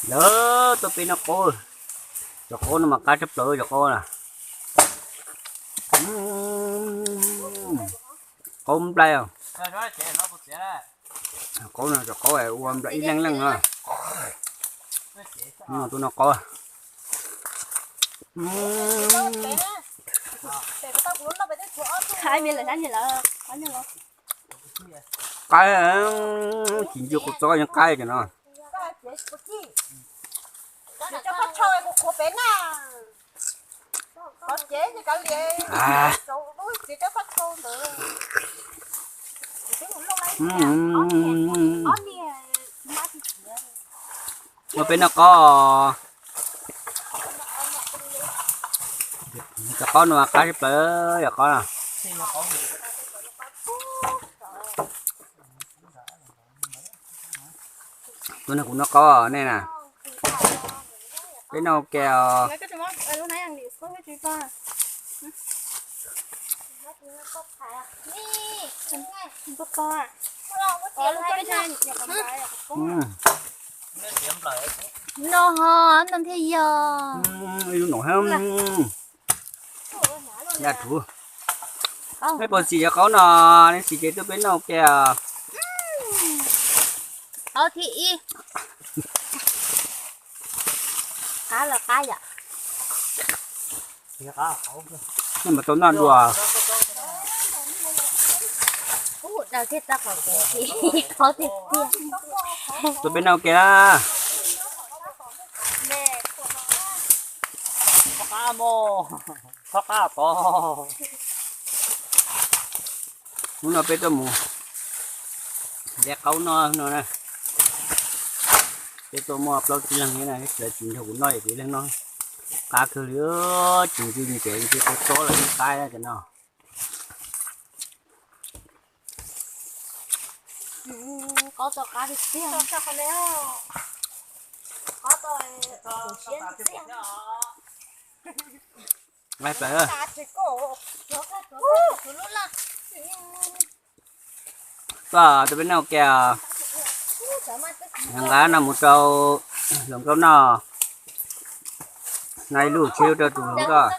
Lawv tuaj peb noj qaub, cov qaub no mas qab tshaj plaws cov qaub na. Qaub nplai, qaub no cov qaub ua nplai ib leej leej no. Tuaj noj qaub. Qaib, tsis ncw qau txob yeej qaib cov no. Ua peb noj qaub. Cov qaub no qab tshaj plaws yom, qaub no. Tuaj nrog kuv noj qaub nej na. Peb noj ua ke os. No ho no thiaj yog. Ib lub no, yaj thuv. Peb puas xis cov qaub no, nej xis ces tuaj peb noj ua ke os. Qaub thib ib. Qab los qab yom. Nej mam tau noj dua. Tuaj peb noj ua ke na. Hnub no peb tuaj mus de qaub noj no na. Peb tuaj muaj plaub tsib leeg thiab na, lawv tsis nrog kuv noj ces kuv ib leeg noj. Qab kawg li, tsis ncw nce nce tau tsob los yeej qaib cov no. Qaub tau qab tiag tiag. Tuaj, tuaj peb noj ua ke. Nqa no mus rau hluas nkauj noj. Noj ib lub tseb rau tus hluas nkauj.